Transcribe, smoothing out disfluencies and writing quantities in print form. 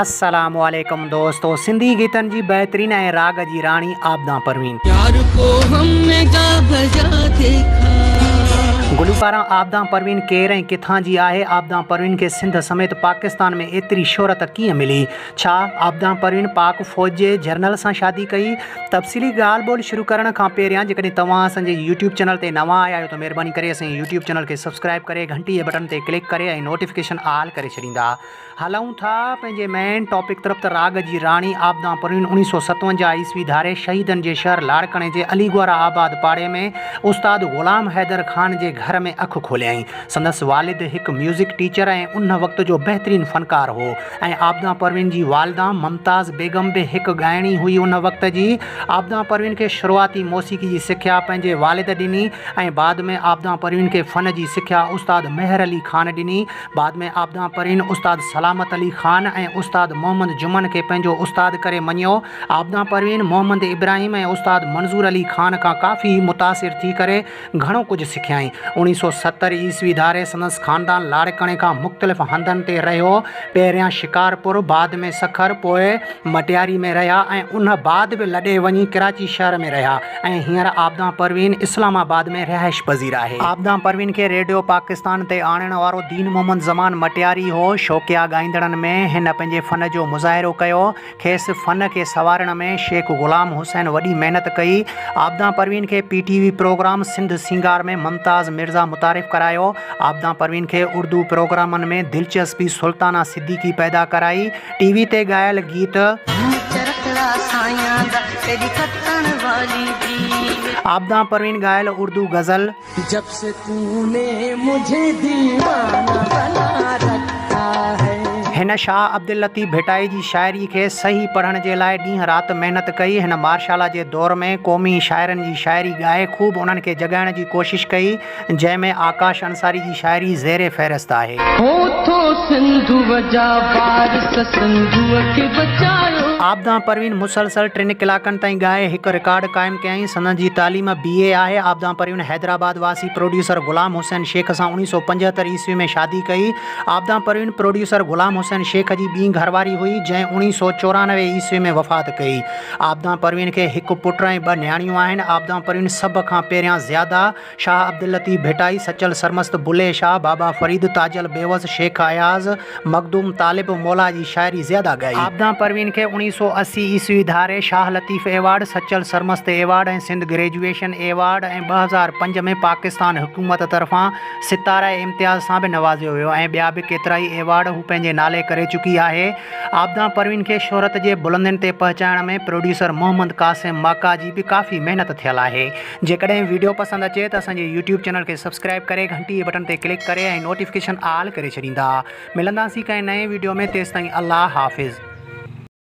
السلام عليڪم دوستو سنڌي گيتن جي بهترين ۽ راڳ جي راڻي عابده پروين. پيار ڪو هم ني جا بجا ديکا. گلوڪاره عابده پروين ڪير ۽ ڪٿان جي آهي؟ عابده پروين کي سنڌ سميت پاڪستان ۾ ايتري شهرت ڪيئن ملي؟ ڇا عابده پروين پاڪ فوج جي جنرل سان شادي ڪئي؟ تفصيلي ڳالهه ٻولهه شروع ڪرڻ کان پهريان جيڪڏهن توهان اسان جي يوٽيوب چينل تي نوان آيا آهيو ته مهرباني ڪري اسان جي يوٽيوب چينل کي سبسڪرائب ڪري گهنٽي جي بٽڻ تي ڪلڪ ڪري ۽ نوٽيفڪيشن آل ڪري ڇڏيندا. هلون ٿا پنهنجي مين ٽاپڪ طرف ته راڳ جي راڻي عابده پروين 1957 عيسوي ڌاري شهيدن جي شهر لاڙڪاڻي جي علي گوارا آباد پاڙي ۾ استاد غلام حيدر خان جي گهر ۾ اک کوليائين. سندس والد هڪ ميوزڪ ٽيچر ۽ ان وقت جو بهترين فنڪار هو ۽ عابده پروين جي والده ممتاز بيگم به هڪ ڳائڻي هئي ان وقت جي. عابده پروين کي شروعاتي موسيقي جي سکيا پنهنجي والد ڏني ۽ بعد ۾ عابده پروين کي فن جي سکيا استاد مهر علي خان ڏني. بعد ۾ عابده پرين استاد سلامت علي خان ۽ استاد محمد جمن کي پنهنجو استاد ڪري مڃيو. عابده پروين محمد ابراهيم ۽ استاد منظور علي خان کان ڪافي متاثر ٿي ڪري گهڻو ڪجهه سکيائين. 1970 عيسوي ڌاري سندس خاندان لاڙڪاڻي کان مختلف هنڌن تي رهيو. پهريان شڪارپور، بعد ۾ سکر، پوء مٽياري ۾ رهيا ۽ ان بعد به لڏي وڃي ڪراچي شهر ۾ رهيا ۽ هينئر عابده پروين اسلام آباد ۾ رهائش پذير آهي. عابده پروين کي ريڊيو پاڪستان تي آڻڻ وارو دين محمد زمان مٽياري هو. شوقيا ڳائيندڙن ۾ هن پنهنجي فن جو مظاهرو ڪيو. کيس فن کي سنوارڻ ۾ شيخ غلام حسين وڏي محنت ڪئي. عابده پروين کي P T V programme Sindh Singar ۾ Mumtaz Mirza متعارف ڪرايو. عابده پروين کي اردو پروگرامن ۾ دلچسپي سلطانه صديقي پيدا ڪرائي. ٽي وي تي ڳايل گيت. عابده پروين ڳايل اردو غزل. جب سي توني مجهي ديوانه بنا رکا هي. هن شاهه عبداللطيف ڀٽائي جي شاعري کي صحيح پڙهڻ جي لاء ڏينهن رات محنت ڪئي. هن مارشالا جي دور ۾ قومي شاعرن جي شاعري ڳائي خوب انهن کي جڳائڻ جي ڪوشش ڪئي. جنهن ۾ آڪاش انصاري جي شاعري زير فهرست آهي. هو ٿو سنڌوء جا وارث سنڌوء کي بچايو. عابده پروين مسلسل ٽن ڪلاڪن تائين ڳائي هڪ رڪارڊ قائم ڪيائين. سندن جي تعليم بي اي آهي. عابده پروين حيدرآباد واسي پروڊيوسر غلام حسين شيخ سان 1975 عيسوي ۾ شادي ڪئي. عابده پروين پروڊيوسر غلام حسين شيخ جي ٻي گهرواري هئي، جنهن 1994 عيسوي ۾ وفات ڪئي. عابده پروين کي هڪ پٽ ۽ ٻه نياڻيون آهن. عابده پروين سڀ کان پهريان زياده شاهه عبداللطيف ڀٽائي، سچل سرمست، بلهي شاهه، بابا فريد، تاجل بيوس، شيخ اياز، مخدوم طالب مولا جي شاعري زياده ڳائي. عابده پروين کي 1980 عيسوي ڌاري Shah Latif award, Sachal Sarmast award ۽ Sindh graduation award ۽ 2005 ۾ Pakistan حڪومت طرفان ستاره امتياز سان به نوازيو ويو ۽ ٻيا به ڪيترائي ايوارڊ هو پنهنجي نالي ڪري چڪي آهي. عابده پروين کي شهرت جي بلندين تي پهچائڻ ۾ پروڊيوسر محمد قاسم ماڪا جي به ڪافي محنت ٿيل آهي. جيڪڏهن وڊيو پسند اچي ته اسان جي يوٽيوب چينل کي سبسڪرائب ڪري گهنٽي جي بٽڻ تي ڪلڪ ڪري ۽ نوٽيفڪيشن آل ڪري ڇڏيندا. ملنداسين ڪنهن نئين وڊيو ۾ تيستائين الله حافظ.